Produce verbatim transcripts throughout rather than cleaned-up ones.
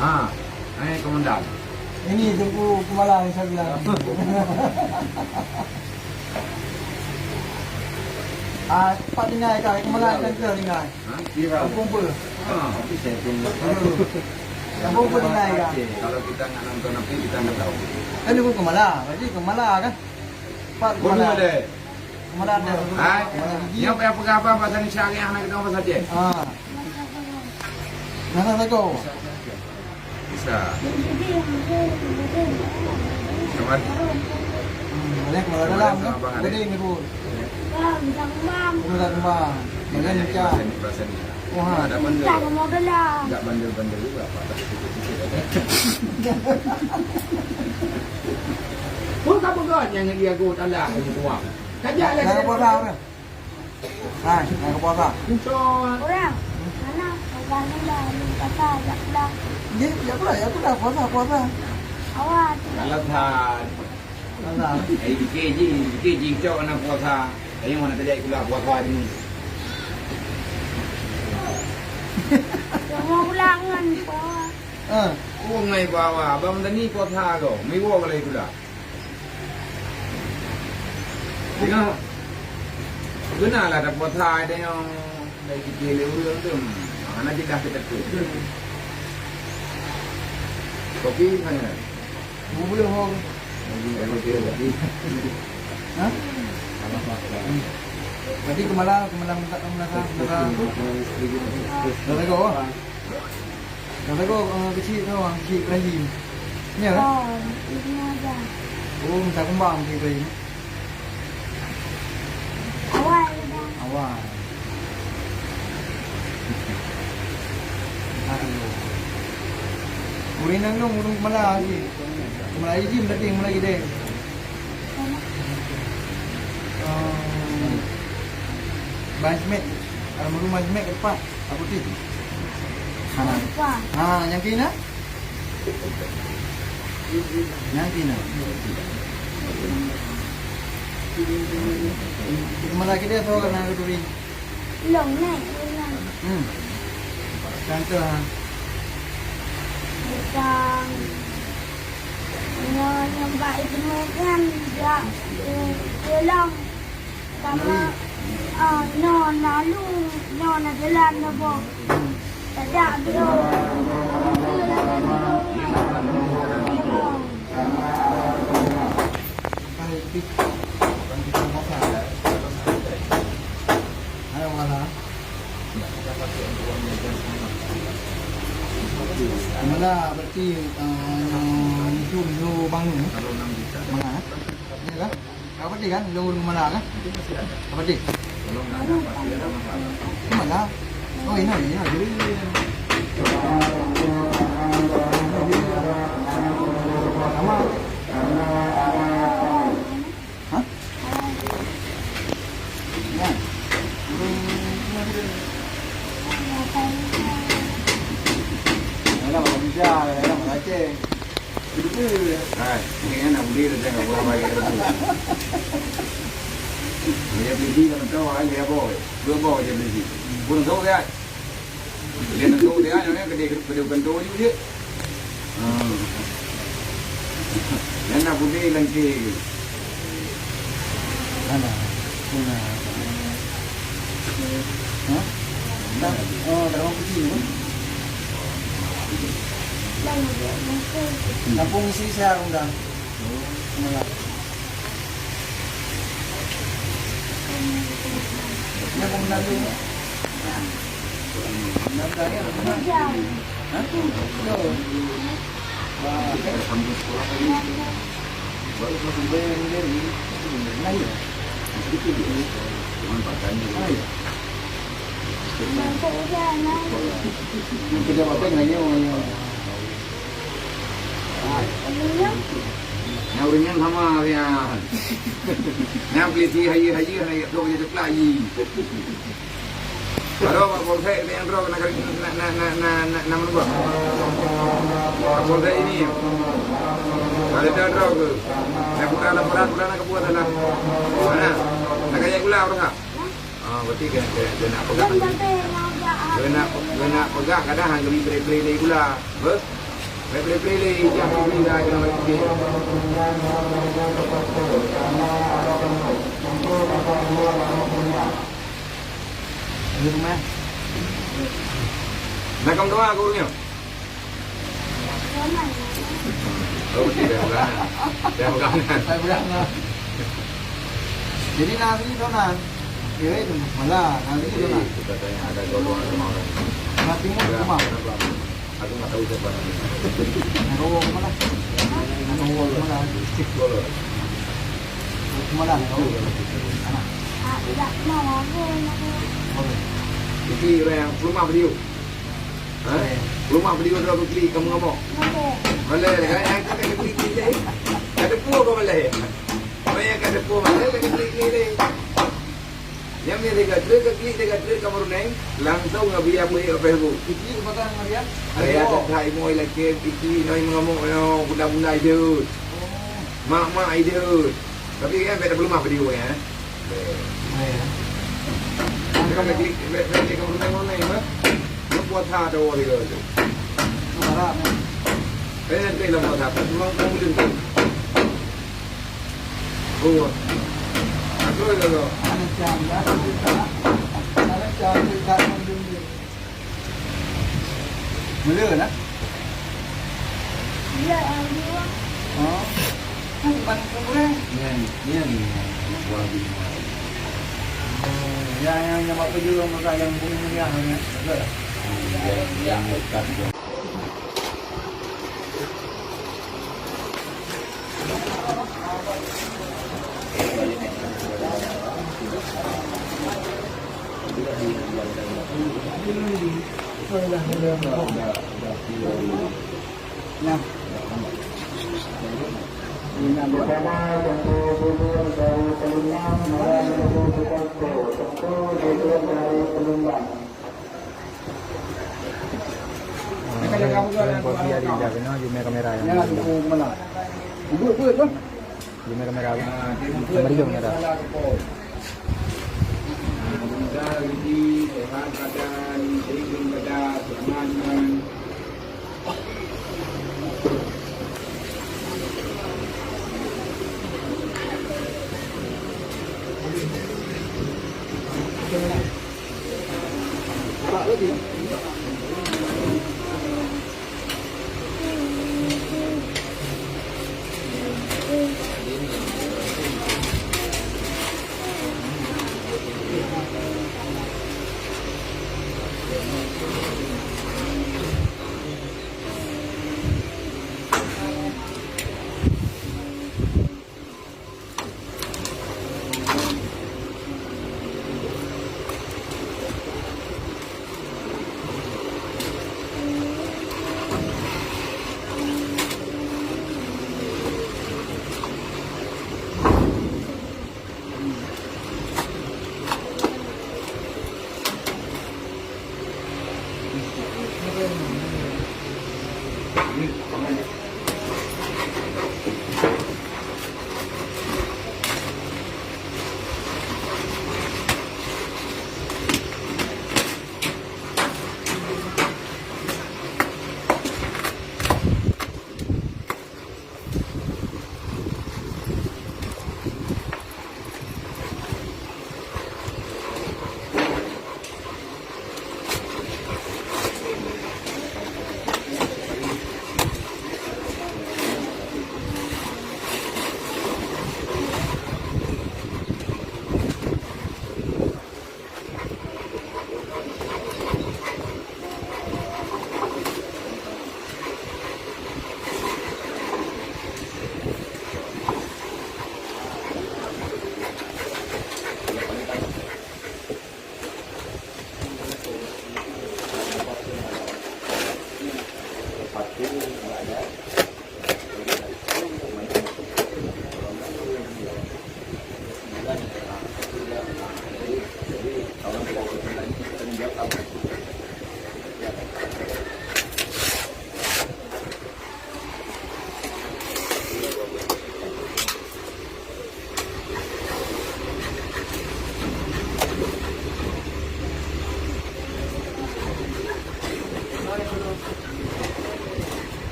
Ha, eh, komandan. Ini Teungku Keumala yang saya bilang. Ah, pat tinggai ka, Keumala kan kita tinggai. Ha? Kampung apa? Ha, tapi saya pun tak tahu. Kampung apa tinggai ka? Kalau kita nggak nonton apa, kita nggak tahu. Kan Teungku Keumala, berarti Keumala kan? Pat Keumala. Keumala ada. Hai, Keumala gigi. Nyoe payah peugah apa bahasa Indonesia, anak kita bahasa Aceh? Ah. Nasa sagoe. Bisa. Kawan. Hmm, boleh, kalau dalam, kan? Boleh, ni pun. Bang, bang, bang. Bang, bang. Boleh, ni, ni, ni, ni. Wah. Ada bandel. Tak mau bela. Enggak bandel-bandel juga, Pak. Tapi sedikit-sedikit ada. Pun tak peugah nyang dia go talah, ni, Tuan. Kajak lagi. Dah puasa, dah. Hai, nyang ka puasa. Uncon. Urang. Mana? Pegang ni dah, ni kata, jak pulang. Ye, jak pulang, jak pulang, puasa, puasa. Awak. Alasan. Alah. Eh, dikit ji, dikit ji cok na puasa. Tanya mana tadi kulah puasa ni. Cuma ulangan, puasa. Ah. Oh, ngai bawa. Abang tadi puasa kau. Miwo kalau kulah. Tengok. Guna lah dah puasa ada yang dari kita le urang tu. Mana tidak kita tu. Kopi mana? Dua puluh orang. Ha? Berarti kemala, kemala minta, kemala, kemala tu. Dah lagu, ah? Dah lagu, eh, kecil tu, ah, kecil Ibrahim. Ni, kan? Oh, ini aja. Oh, minta kumbang kecil Ibrahim. Awai dah. Awai. Aduh. Ureueng inong lôn, ureueng Keumala lagi. Keumala Ijin berarti, Keumala Gideng. Ehm, Bang Smet. Almarhum Bang Smet ke depan. Apa tu? Ha. Ha, nyang kena? Nyang kena. Keumala Gideng tu kan nak duri. Long nè, long. Hmm. Contoh, ha. Bukan. Nyoe nyang bak iéleumé nyan jak, eh, pulang. Sama, ah, nyoe na lu, nyoe na jalan na boh. Tajak dulu. Hai, pih. Hai, wala. Mala berarti, eh, nyusun dulu bangun, eh? Mala, eh? Iyalah. Kau berarti kan? Lu mala kan? Kau berarti? Mala. Oh, ini, ini. Sama. Hah? Nah. Alah, orang Indonesia, orang Aceh. Betul. Hai, ni kan nak beli dah jangan buat bagi aku. Dia beli dia tahu, hai, dia boy. Dua boy dia beli. Pun tahu kan? Dia nak tahu dia, yang ni kedai, kedai kantô je dia. Ha. Yang nak budi lengki. Mana? Mana? Ha? Dah. Oh, dah orang putih tu. Kampung isi saya dah. Mana? Ini kampung Melayu. Hah? Yo. Wah, kan? Baru sampai yang dia ni. Lain. Sedikit je. Cuman pakaiannya. Lain. Yang kerja apa yang lainnya, orang yang Nyan ureueng nyan sama nyan. Nyan peliti hayeue-hayeue, hana jak trok, jak coklat, ayi. Baru Pak Polsek nyang droe keunan, na, na, na, na, na, na, na, na, na, Pak Polsek ini. Kalau dah droe ke, nak buka laporan, buka nak kebuat sana. Mana? Nak kaya gula berapa? Ah, berarti kena, kena, kena nak peugah. Kena, kena peugah, kadang hana geubri-bri lé gula. Beh? Play-play lé, jangan beli dah, jangan beli. Di rumah. Nak kamu doa ke urangnya? Oh, tidak, bukan. Tidak, bukan. Tidak, bukan. Jadi, nasi donan. Ya, itu malah, nasi donan. Kita tanya ada doa sama orang. Nasi mau rumah. Aku nggak tahu siapa namanya. Nak bawa ke mana? Nak bawa ke mana? Boleh. Ke mana? Anak. Ah, tidak mau aku. Boleh. Jadi orang yang rumah beliau. Ha? Boleh. Rumah beliau dah klik kamu ngomong. Boleh. Boleh. Kan yang kita klik klik je. Ada pun kau boleh. Orang yang ada pun boleh lagi klik klik ni. Nyang ni tiga truk, ka klik tiga truk ka meuruneng, langsung ngon biaya beuet bak Facebook. Iki pasang ngon biaya? Ada, ada hai moi lagi, iki noi mengamuk, no, bunda-bunda idut. Oh. Mak-mak idut. Tapi kan beda belum apa dia, ya? Oh, ya. Kita ka klik, beda, beda ka meuruneng-meuruneng, apa? Lu kuat ha, ada orang tiga tu. Harap, ya. Eh, nanti lah kuat ha, memang kamu tu. Oh. Aku dah tahu. Anak cantik, anak cantik, anak cantik. Mula lah. Dia yang dua. Oh. Kan bukan kuburan. Ni, ni, ni. Buah bini. Oh, yang, yang, yang apa juga masa yang punya meriah ni. Betul? Hmm, yang, yang dekat tu. Nah. Bersama tentu jubir dari Pelumbang dan tentu dari Pelumbang. Ah, kalian buat dia di dalam, you make kamera yang. Jangan lupa mana. Duduk, duduk, duduk. You make kamera. Kamera you kamera. Mudah rezeki, sehat badan, sering ibadah, selamat iman.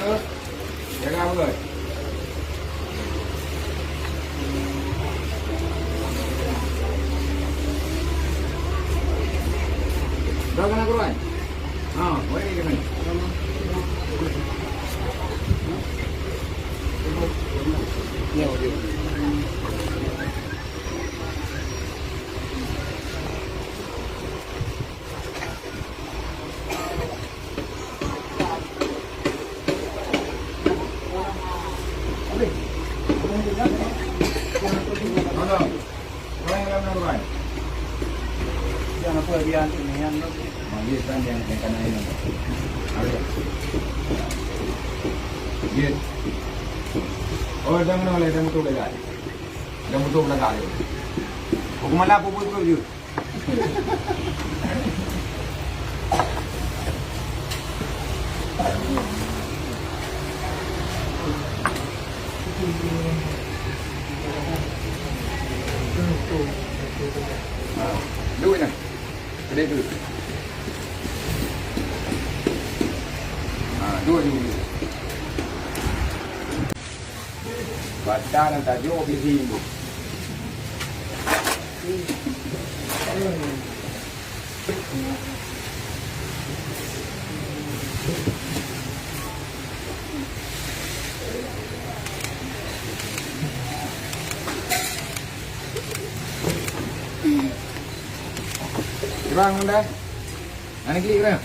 Jaga beutôi. Dah kena kurang? Ha, boleh ni kena. Ya, okey. Tolong. Tolong dalam ruangan. Yang apa dia tu ni, yang... Ha, dia kan yang, yang kanan ini. Ada. Dia. Oh, jangan oleh, jangan betul dah. Jangan betul dah. Hukum malam pukul tujuh. Duit nyan. Kedai tu. Ha, duit, duit, duit. Badan tajok bisi bu. Kurang dah. Ani klik dah.